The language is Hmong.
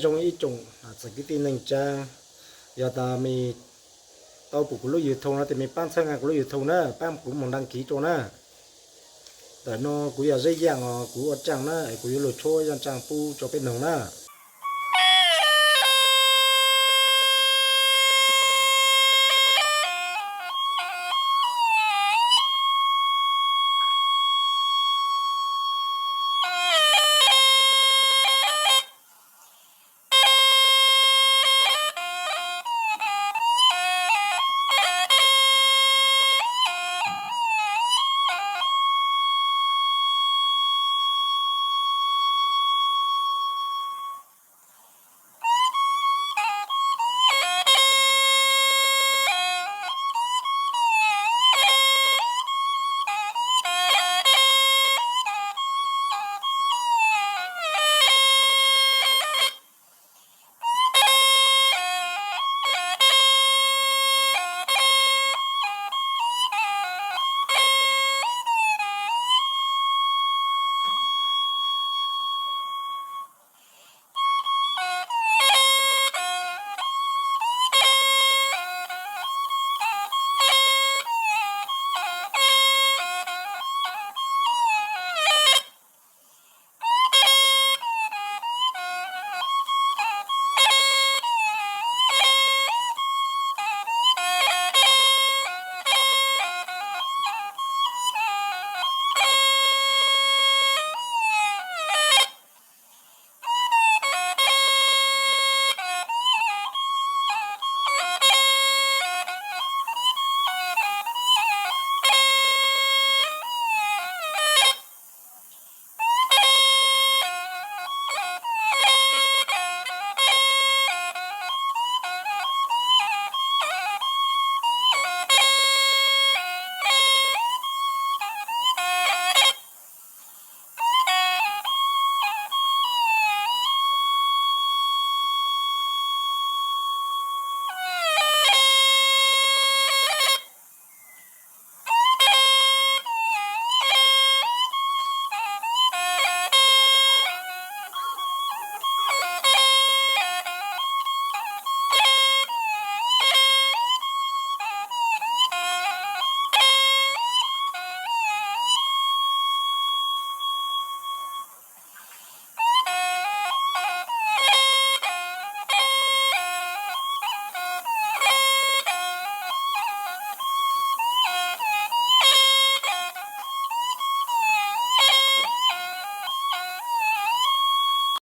Zoo ib tsoom txawm kwv tij neej tsa, yog tas mej tau pum kuv lub YouTube no ces mej paab txhawb nqa kuv lub YouTube na, paab kuv moog đăng ký rua na. Ntawm no kuv yog Zeb Yaaj os, kuv ua tsaaj na es kuv yuav lug tshuab yaaj tsaaj pub rua peb noog na.